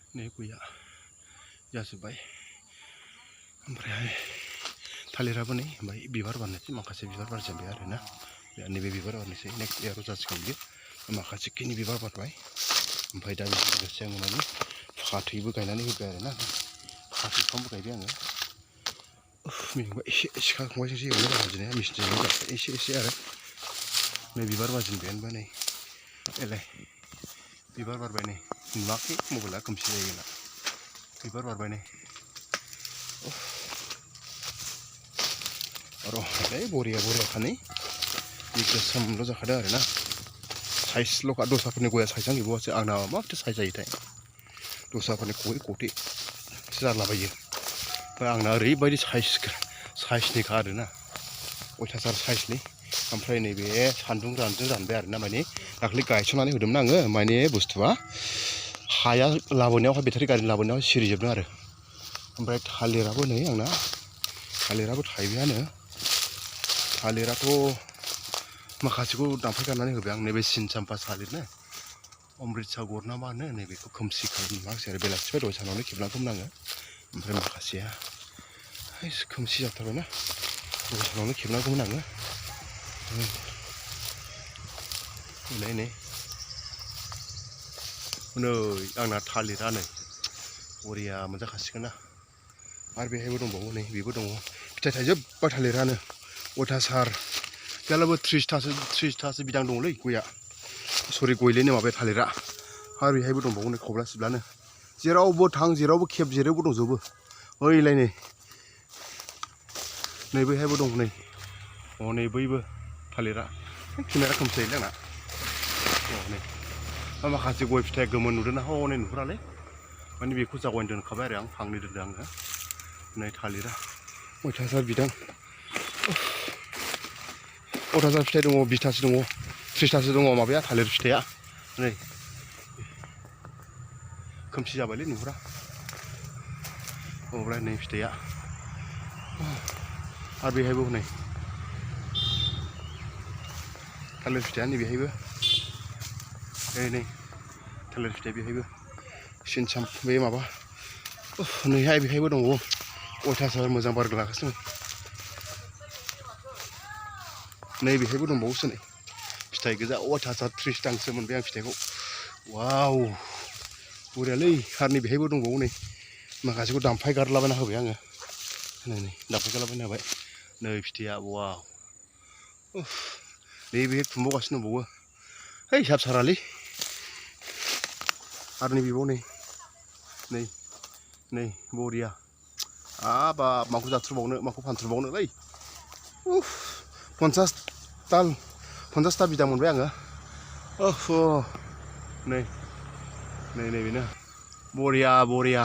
Ini guyya जाजोब्बाय ओमफ्राय थालिराबो नै ओमफ्राय बिबार बारनोसै माखासे बिबार बारजोब्बाय आरोना नैबे बिबार बारनोसै नेक्स्ट इयाराव जासिगोन बियो माखासे खिनि बिबार बारबाय ओमफ्राय दा बेजों लोगोसे आङो माने फाथैबो गायनानै होबाय आरोना फाथै बिफांबो गायबाय आङो मेंबाय एसे सिखा खंबायजोंसो एवनो बाहायजोबनाया मिस्ट्रिजों एसे आरो नै बिबार बारजेनबायानोबा नै एलाय बिबार बारबाय नै नुवाखै मबाइला खोमसि जायोना बिबार बारबाय नै र' बरिया खानै गोसोमल' जाखादों आरोना साइजल'खा दस्राफोरनि गया साइजआनो गैबावासो आंना माथो साइज जायोथाय दस्राफोरनि ख'से जालाबायो ओमफ्राय आंना ओरैबायदि साइजनिखा आरोना अयथासार साइजनि ओमफ्राय नैबे सान्दुं रानबाय आरोना माने दाख्लै गायसननानै होदोंमोन आङो माने बुस्थुआ हाया लाबोनायावहाय बेटारि गारि लाबोनायाव सिरिजोबदों आरो ओमफ्राय थालिराबो नै आंना थालिराबो थाइबायानो थालिराथ' माखासेखौ दानफाय गारनानै होबाय आं नैबे सिन साम्फा थालिरनो अमृतसागर ना मा होनो नैबेखौ खोमसि खालामनांगौ आरो बेलासिबाय दहाय सानावनो खेबलांगौमोन आङो ओमफ्राय माखासेया खोमसि जाथारबायना दहाय सानावनो खेबनांगौमोन आङो नै आंना थालिरा नै बरिया मोनजाखासिगोन ना आरो बेहायबो दंबावो नै बेबो दङ फिथाइ थाइजोब्बाय थालिरानो अयथासार गैयालाबो 30थासो बिदां दङलै गया सरि गयलायनो माबाया थालिरा आरो बेहायबो दंबावो नै खब्ला सिब्लानो जेरावबो थां जेरावबो खेब जेरावबो दंजोबो ओइलाय नै बैहायबो दं नै नै बैबो थालिरा केमेरा खोमसि जायोलै आंना नै माखासे गय फिथाइ गोमोन नुदोंना हनै नुहुरालै माने बेखौ जावैनो दोनखाबाय आरो आं फांनै दोनदों आङो नै थालिरा अयथासार बिदां अयथासार फिथाइ दङ 20थासो दङ 30थासो दङ माबाया थालिर फिथाइया नै खोमसि जाबायलै नुहुरा ओमफ्राय नै फिथाइया आरो बेहायबो नै थालिर फिथाइया नैबेहायबो नै थालिर फिथाइ बेहायबो सिनसाम बे माबा नैहाय बेहायबो दङ अयथासार मोजां बारलागासिनो नै बेहायबो दंबावोसो नै फिथाइ गोजा अयथासार 30थासो मोनबाय आं फिथाइखौ वाव बरियालै आरो नै बेहायबो दंबावो नै माखासेखौ दानफाय गारलाबायना होबाय आङो नै दानफाय गारलाबायना होबाय नै फिथाइया वाव नै बे खुंबावगासिनो दंबावो हिसाब सारालै आरो नै बेबाव नै बरिया बाब माखौ जाथ्रुबावनो माखौ फानथ्रुबावनोलै 50था बिदां मोनबाय आङो नै बेनो बरिया